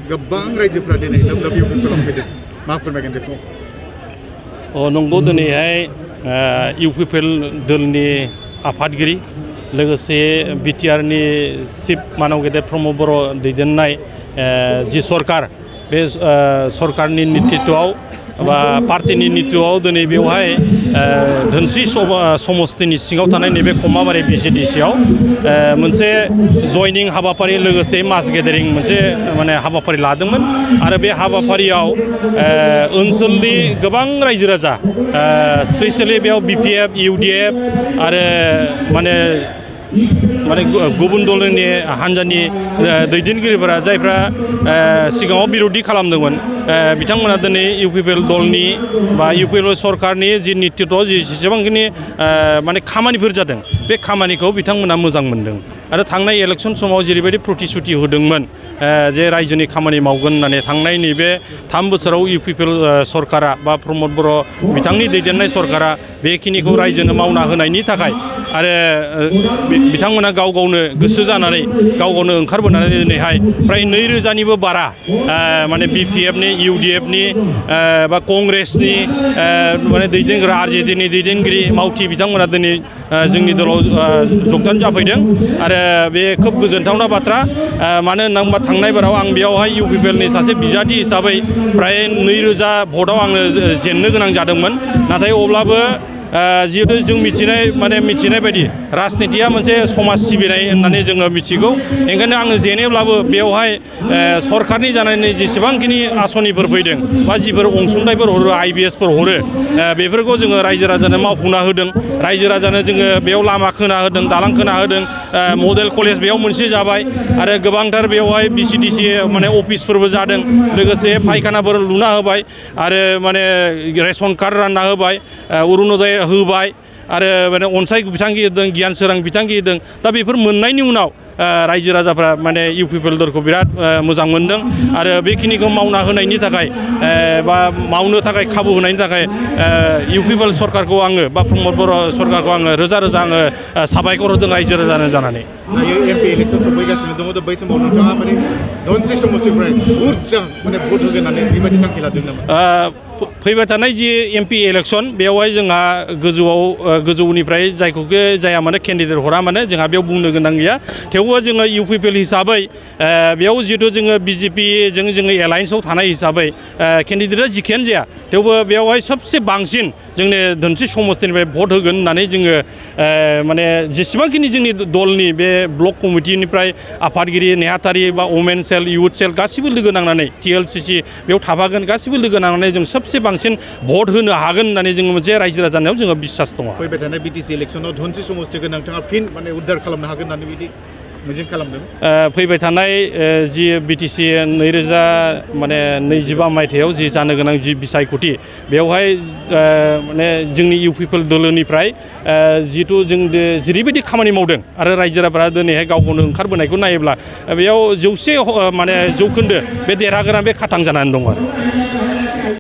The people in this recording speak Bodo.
गोबां रायजोफ्रा दिनै लोब लोब इउपिपिएलआव फैदों मा फोरमायगोन बे समाव नंगौ दिनैहाय इउपिपिएल दोलनि आफादगिरि लोगोसे बिटिआरनि चिफ मानव गेदेर प्रमद बर' दैदेननाय जि सरकार बे सरकारनि नेतृत्वआव बा पार्टीनि नेतृत्वआव दिनै बेवहाय धोनस्रि समस्तिनि सिङाव थानाय नैबे खमाबारि बिसिडिसिआव मोनसे जयनिं हाबाफारि लोगोसे मास गेदारिं मोनसे माने हाबाफारि लादोंमोन आरो बे हाबाफारियाव ओनसोलनि गोबां रायजो राजा स्पेशली बेयाव बिपिएफ इउडिएफ आरो माने गुबुन दलनि हान्जानि दैदेनगिरिफोरा जायफ्रा सिगाङाव बिरोधि खालामदोंमोन बिथांमोना दिनै इउपिपिएल दलनि बा इउपिपिएल सरकारनि जि नेतृत्व जेसेबांखिनि माने खामानिफोर जादों बे खामानिखौ बिथांमोना मोजां मोनदों आरो थांनाय इलेक्शन समाव जेरैबायदि प्रतिश्रुति होदोंमोन जे रायजोनि खामानि मावगोन होननानै थांनाय नैबे 3 बोसोराव इउपिपिएल सरकारा बा प्रमद बर' बिथांनि दैदेननाय सरकारा बेखिनिखौ रायजोनो मावना होनायनि थाखाय आरो बिथांमोना गाव गावनो गोसो जानानै गाव गावनो ओंखारबोनानै दिनैहाय फ्राय 2000निबो बारा माने बिपिएफनि इउडिएफनि बा कंग्रेसनि माने दैदेनग्रा आरजेडिनि दैदेनगिरि मावथि बिथांमोना दिनै जोंनि दलाव जगदान जाफैदों आरो बे खोब गोजोनथावना बाथ्रा मानो होनना बुङोबा थांनाय बाराव आं बेयावहाय इउपिपिएलनि सासे बिजाथि हिसाबै फ्राय 2000 भटआव आङो जेननो गोनां जादोंमोन नाथाय अब्लाबो जिहेतु जों मिथिनाय बायदि राजनितिया मोनसे समाज सिबिनाय होननानै जोङो मिथिगौ ओंखायनो आङो जेनेब्लाबो बेवहाय सरकारनि जानानै जेसेबांखिनि आसनिफोर फैदों बा जिफोर अनसुंथाइफोर हरो आइबिएसफोर हरो बेफोरखौ जोङो रायजो राजानो मावफुंना होदों रायजो राजानो जोङो बेयाव लामा खोना होदों दालां खोना होदों मडेल कलेज बेयाव मोनसे जाबाय आरो गोबांथार बेवहाय बिसिडिसि माने अफिसफोरबो जादों लोगोसे फायखानाफोर लुना होबाय आरो माने रेशन कार्ड रानना होबाय अरुणोदय होबाय आरो माने अनसाय बिथांखि होदों गियान सोरां बिथांखि होदों दा बेफोर मोननायनि उनाव रायजो राजाफ्रा माने इउपिपिएल दलखौ बिराद मोजां मोनदों आरो बेखिनिखौ मावना होनायनि थाखाय बा मावनो थाखाय खाबु होनायनि थाखाय इउपिपिएल सरकारखौ आङो बा प्रमद बर' सरकारखौ आङो रोजा रोजा आङो साबायखर होदों रायजो राजानो जानानै एमपि इलेक्शन सफैगासिनो दङ बै समाव नोंथाङा माने धोनस्रि समस्तिनिफ्राय बुरजा माने भट होगोन होननानै बेबायदि थांखि लादों नामा फैबाय थानाय जि एमपि इलेक्शन बेवहाय जोंहा गोजौनिफ्राय जायखौबो जाया माने केन्डिडेट हरा माने जोंहा बेयाव बुंनो गोनां गैया थेवबो जोङो इउपिपिएल हिसाबै बेयाव जिहेतु जोङो बिजेपिजों जोङो एलायन्सआव थानाय हिसाबै केन्डिडेटआ जिखियानो जाया थेवबो बेवहाय सबसे बांसिन जोंनि धोनस्रि समस्तिनिफ्राय भट होगोन होननानै जोङो माने जेसेबांखिनि जोंनि दलनि बे ब्लक कमिटिनिफ्राय आफादगिरि नेहाथारि बा वमेन सेल इउथ सेल गासिबो लोगो नांनानै टिएलसिसि बेयाव थाफागोन गासिबो लोगो नांनानै जों सबसे बांसिन भट होनो हागोन होननानै जोङो मोनसे रायजो राजानायाव जोङो बिसास दङ फैबाय थानाय बिटिसि इलेक्शनाव धोनस्रि समस्तिखौ नोंथाङा फिन माने उद्धार खालामनो हागोन होननानै बिदि मिजिं खालामदों फैबाय थानाय जि बिटिसि 2025 मायथाइयाव जि जानो गोनां जि बिसायख'थि बेवहाय माने जोंनि इउपिपिएल दोलोनिफ्राय जिहेतु जों जेरैबायदि खामानि मावदों आरो रायजो राजाफ्रा दिनैहाय गाव गावनो ओंखारबोनायखौ नायोब्ला बेयाव 100 माने जौखोन्दो बे देरहागोना बे खाथां जानानै दं आरो